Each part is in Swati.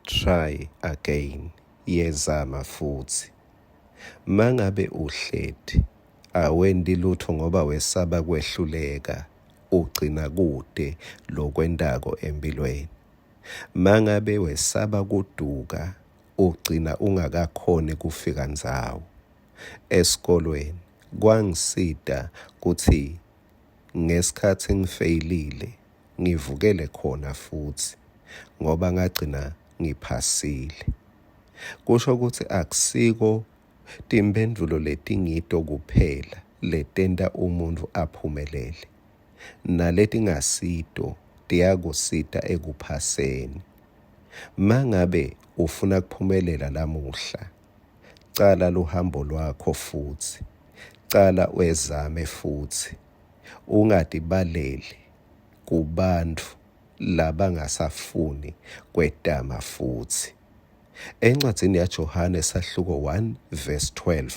Try again, yezama futsi. Mangabe uhleti awenti lutfo ngoba wesaba kwehluleka, ugcina kute lokwentako emphilweni. Mangabe wesaba kuduka, ugcina ungakakhoni kufika ndzawo. Esikolweni kwangisita kutsi ngesikhatsi ngifeyilile ngivukele khona futsi ngoba ngagcina ngiphasile. Kusho kutsi akusiko timphendvulo letingito kuphela letenta umuntfu aphumelele, naletingasito tiyakusita ekuphaseni. Mangabe ufuna kuphumelela lamuhla, cala luhambo lwakho futsi, cala wezame futsi, ungatibaleli kubantfu labangasafuni kwetama futsi. Encwadzini yaJohane sahluko 1 verse 12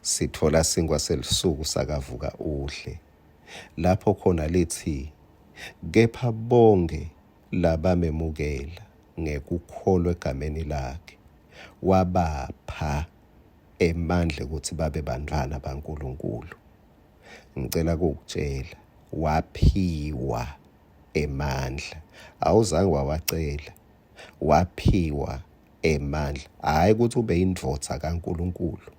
sitfola sinkwa selusuku sakavuka udle lapho khona litsi kepha bonke labamemukela ngekukholwa egameni lakhe wabapha emandla ukuthi babe bantfwana baNkulunkulu. Ngicela kukutshela waphiwa emandla awuzange wawacela waphiwa emandla hhayi ukuthi ube indvodza kaNkulunkulu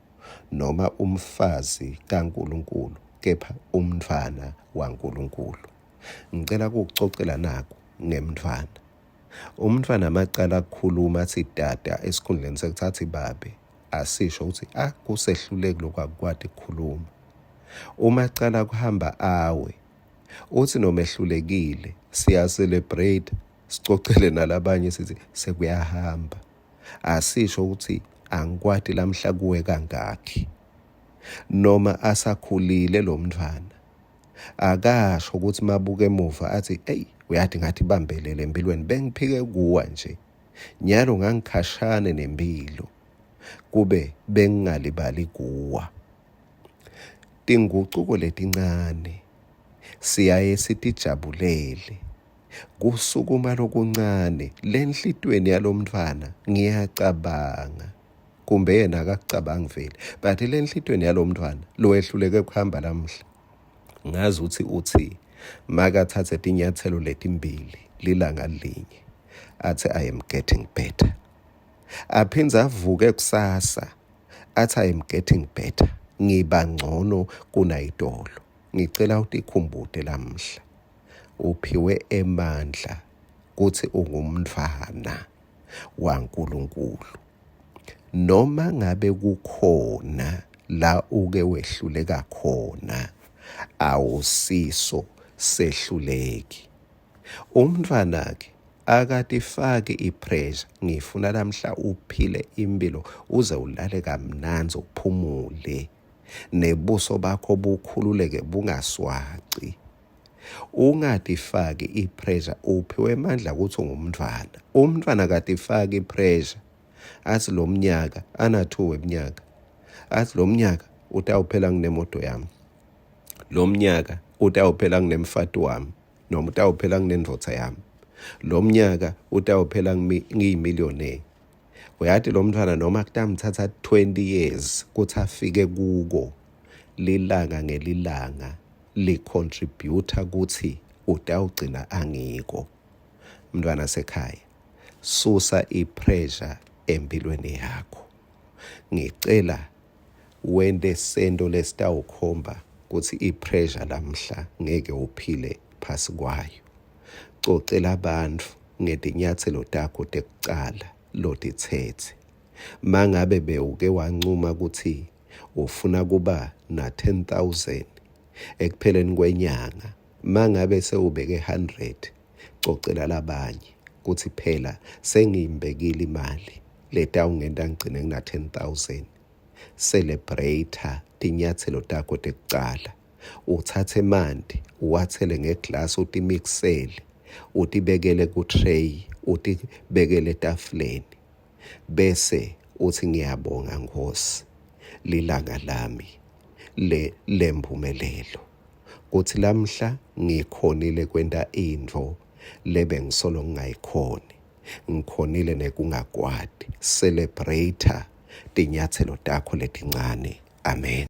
noma umfazi kaNkulunkulu kepha umntfwana waNkulunkulu. Ngicela kukucocela naku ngemntfwana. Umntfwana macala kukhuluma athi tata esikhundleni sekuthi athi babe, asisho ukuthi ah kusehluleki lokhu akukwati kukhuluma. Uma cala kuhamba awe, uthi noma ehlulekile siya celebrate sicocele nalabanye sithi sekuyahamba. Asisho ukuthi angikwati lamhla kuwe kangakhi. Noma asakhulile lo mntfwana akasho ukuthi mabuka emuva athi eyi uyathi ngathi bambelele empilweni bengiphike kuwa nje nyalo ngangikhashane nempilo kube bengingalibali kuwa. Tingucuko letincane siyaye sitijabulele kusukuma lokuncane lenhlitweni yalomntfwana ngiyacabanga kumbe yena akakucabangi vele but lenhlitweni yalomntfwana lowehluleke kuhamba lamuhla ngazi ukuthi uthi makathathe tinyathelo letimbili lilanga linye athi I am getting better aphindze avuke kusasa athi I am getting better ngiba ngcono kunayitolo. Ngicela utikhumbute lamhla uphiwe emandla kutsi ungumntfwana waNkulunkulu. Noma ngabe kukhona la uke wehluleka khona awusiso sehluleki. Umntfwana-ke akatifaki i-pressure, ngifuna lamhla uphile impilo uze ulale kamnandzi uphumule nebuso bakho bukhululeke bungaswaci. Ungatifaki i-pressure, uphiwe emandla ukuthi ungumntfwana. Umntfwana akatifaki i-pressure athi lo mnyaka ana-2 weminyaka athi lo mnyaka utawuphela nginemoto yami, lo mnyaka utawuphela nginemfati wami noma utawuphela nginendvodza yami, lo mnyaka utawuphela ngiyimillionaire. Uyati lo mntfwana noma kutamthatha 20 years kuthi afike kuko lilanga ngelilanga licontributor kuthi utawugcina angiko. Mntfwana sekhaya, susa i-pressure empilweni yakho. Ngicela wente sento lesitawukhomba kutsi i-pressure lamhla ngeke uphile phasi kwayo. Cocela bantfu ngetinyatselo takho tekucala lotitsetse. Mangabe bewuke wancuma kutsi ufuna kuba na 10,000 ekupheleni kwenyanga, mangabe sewubeke 100, cocela labanye kutsi phela sengiyimbekile imali letawungenta ngigcine ngina 10,000. Celebrate tinyatselo takho tekucala. Utsatse emanti uwatsele ngeglasi utimikisele, utibekele ku-tray, utibekele etafuleni. Bese uthi ngiyabonga Nkosi lilanga lami le lemphumelelo kuthi lamhla ngikhonile kwenta intfo lebengisolo ngingayikhoni. Ngikhonile nekungakwati. Celebrate tinyatselo takho letincane. Amen.